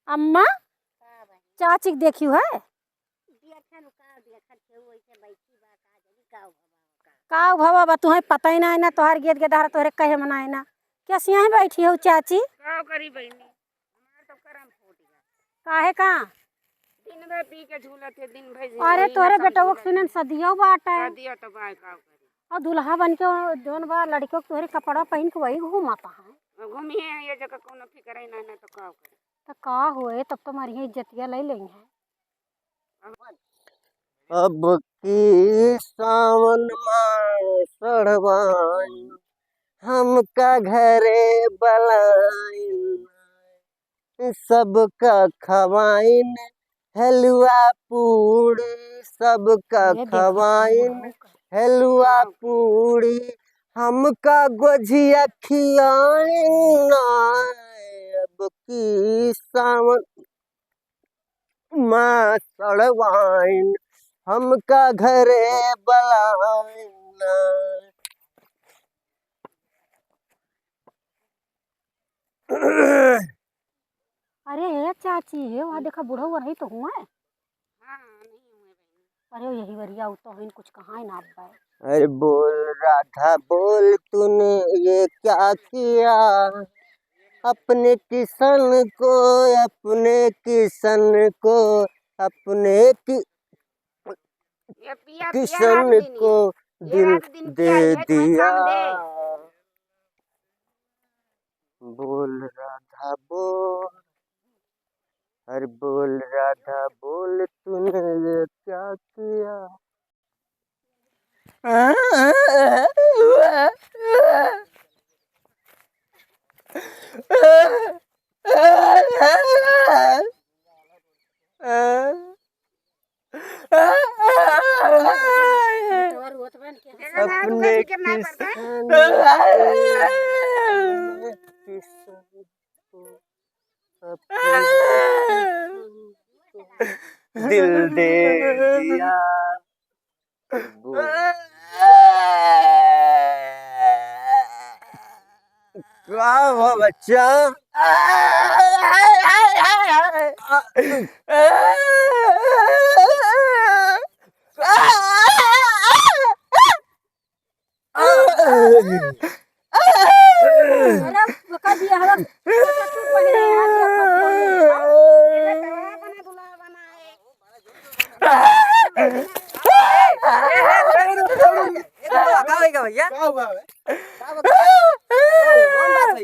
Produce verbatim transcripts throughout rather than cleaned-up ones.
अम्मा, का बा? चाची के देखियो है? देखन का, देखत केहू ऐसे बैठी बा, का जानी का भवा बा। का भवा बा, तुहैं पता ही ना है ना, तोहर गेद गेदहरा तोहरे कहे मना है ना। कैसे यहीं बैठी हो चाची? का करी बहिनी, हमार तो करम फूट गया। काहे का? दिन भर पी के झूलत है, दिन भर अरे, जिंदगी तोहरे नशा में बेटवा के झूलत सुनन है। सदियो बाटे। सदियो तो बाय, का करी? और दुल्हा बन के वो जौन बा लड़कियों के तोहरे कपड़ा पहिन के वही घूमत है। घूमी है ये जगह, कोनो फिक्र ही ना, ना तो का करी। तो का होए, तब तो हमारी इज्जतिया ले लेंगे। अब की सावन मा सड़वाइन, हमका घरे बलाइन, सबका खवाइन हलवा पूड़ी, सबका ये देखो, खवाइन हलवा पूड़ी, हमका गोझिया खियाइन ना। अब की सावन मा सड़वाइन, हमका घरे बलाइन ना। अरे हे चाची, हे वहाँ देखा, बूढ़ा हुआ नहीं तो हुआ है। हाँ, नहीं हुए बहन। अरे यही बरिया उ तो हइन, कुछ कहाँ है ना अब। अरे बोल राधा बोल, तूने ये क्या किया, अपने किशन को, अपने किशन को, अपने कि-, ये पिया, पिया किशन रात दिन को ये, ये दिल रात दिन पिया, दे ये दिया। काम दे। बोल राधा बोल, अरे बोल राधा बोल, तूने ये क्या किया? अपने किस्मत को, दिल दे दिया। का हुआ बच्चा? अरे, ओका बियाहवा, ओका तू पहिले यार, देखो, फोन में, हाँ? ए, ए, ए, ए, ए, ए, का होइगा भैया? का हुआ है? का बता? कौन बात है?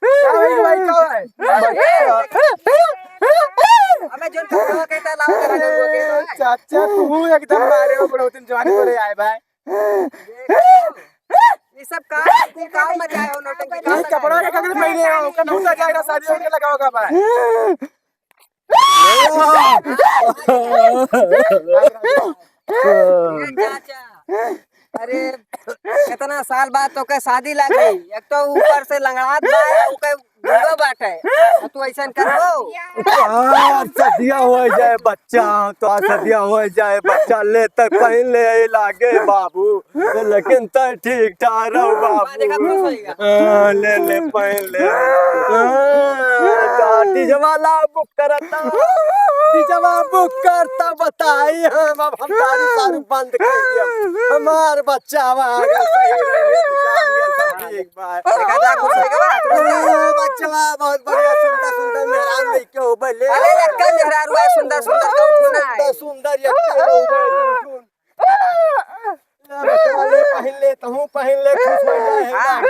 का होइगा भाई, का है? अबे जोन कपड़ा कहता है, लाओ, करा दो, वो कहता है। चाचा, तू एकदम मारे हो, बड़ा दिन जवानी करे आए भाई। ये सब काम, ये काम मचाए हो, नौटंकी काम ये कपड़ा मचाए हो। का कपड़ा पहने हो, ओकर नौटा जाएगा, शादी होके लगा होगा भाई। ए चाचा, अरे, कितना साल बाद तोके शादी लाग गई। एक तो ऊपर से लंगड़ात बा, ओके गूंगो बाटे। आ तू ऐसन करबो? तोहार सदिया हो जाए बच्चा, तोहार सदिया हो जाए बच्चा, ले तक पहन ले लागे बाबू, लेकिन तै ठीक ठाक रहो बाबू। देखा, खुश होइगा। हाँ, ले ले, पहन ले। हाँ, डीजे वाला बुक करता, डीजे वाला बुक करता, बताई हम, अब हम दारू सारू बंद कर दिया। हमार बच्चा आवा, आगे सही रहिए, जानिए, सब ठीक। देखा जा, खुश होइगा बा। ओ, बच्चवा, बहुत बढ़िया, सुंदर, सुंदर मेहरारू लइके हो, बोले। अरे, लड़का मेहरारू है, सुंदर, सुंदर, कौन सुना है? सुंदर, सुंदर, एक के हो, बोले, सुन। ले, बच्चवा, ले, पहन ले, तहूँ पहन ले, खुश हो जाए, हाँ।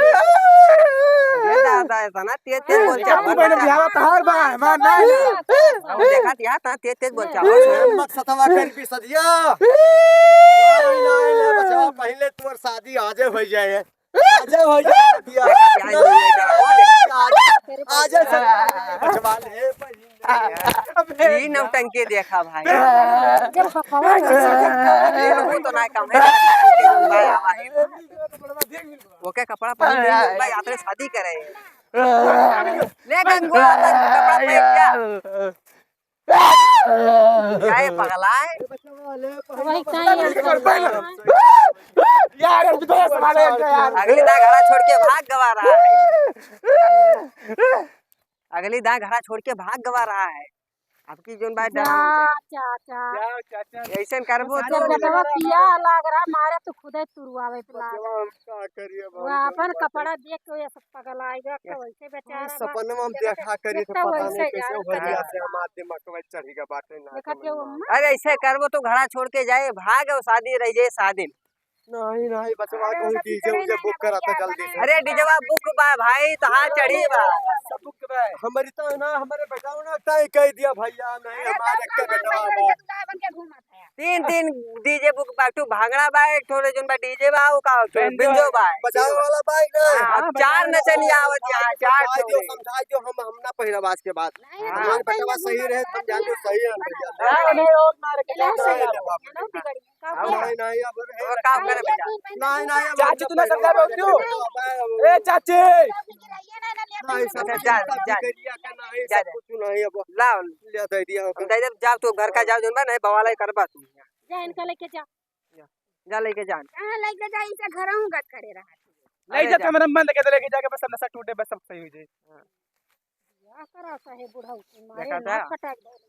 ए दादा, इतना तेज, तेज बोल चावल बहन, बता। बिहावा तहार बा, हमार ना है। अब देखा दिया, इतना तेज, तेज बोल चावल। मत सतवा कर भी सदिया। नहीं, नहीं, ले, बच्चवा, पहन ले, तोर शादी आजे हो जाए। आजा भैया, भैया। आजा सर, बचवा ले। ई नौटंकी देखा भाई। जब हवा ये लोगों तो ना काम है। ओके कपड़ा पहन ले भाई, आते शादी करे। ले गंगू, कपड़ा पहन ले। क्या ये पगला है? वही का है। यार, अभी तो संभाले इनका यार। अगली ना घरा छोड़ के भाग गवा रहा है। अगली दाई घरा छोड़ के भाग गवा रहा है। अब की जोन बात जा, डरा। चाचा। क्या चाचा? ऐसन करबो जब तो। बेटवा पिया लाग रहा, मारे तो खुदे तुरुआवे पे लाग। बचवा, हम का करिए वो बाबू? अपन कपड़ा देख के ये सब पगल आएगा, तो वैसे बेचारा बा। सपनवा हम देखा करी तो पता नहीं कैसे हो गया से हमार दिमाग में चढ़ी गया बाटे ना देखा समझ के वो में। अम्मा। अरे ऐसे करबो तो घरा छोड़ के जाए, भाग और शादी रह जाए शादी में। नहीं, नहीं, बचवा अरे, कहूँ ओकर डीजे टिकटे उजे नहीं बुक है करा था भैया, जल्दी से। अरे, डीजेवा बुक बा भाई, तो हाँ चढ़ी बा। सब बुक बा। हमारी तो है ना, हमारे बेटवा ना तय कह दिया भैया, नहीं, अरे, हमारे तब के ना बेटवा भैया, बा। तू काहे बन के घूमत है? तीन, तीन डीजे बुक बा, एक ठो भांगड़ा बा, एक ठो रे जोन बा डीजे बा, वो का, बेंजो। बेंजो बा। बजावे वाला बा ही ना। हाँ, अब चार नचनिया आवत यहाँ, चार समझाई दो, ठो। समझाई दो, हम, हम ना पहिरब आज के बाद। नहीं, हाँ। हमारे बेटवा सही रहे, हम जान लो सही है भैया। नहीं, नहीं, और मार के नहीं, नहीं, नहीं, नहीं, नहीं, नहीं, अब और काम करे बेटा। नहीं, नहीं, अब चाची, तू ना समझा रहे हो क्यों? ए, चाची! नहीं, सब अच्छा, जा, जा। नहीं, जा, सब जा। कुछ नहीं, अब ला, ले दे दिया हम होगा। दे दे, जाओ, तू घर का जाओ, जोन बा, नहीं, बवाल ही करबा तू। जा, इनका लेके जा। जा, जा, लेके जा। कहाँ लेके जा, इसे घर हूँ गत करे रहा। ले अरे जा, जा। तो हमरा मन के लेके जाके बस नशा टूटे, बस सब सही हो जाए। हाँ। क्या करा सा है बुढ़ऊ की मारे देखा ना था? खटक गए।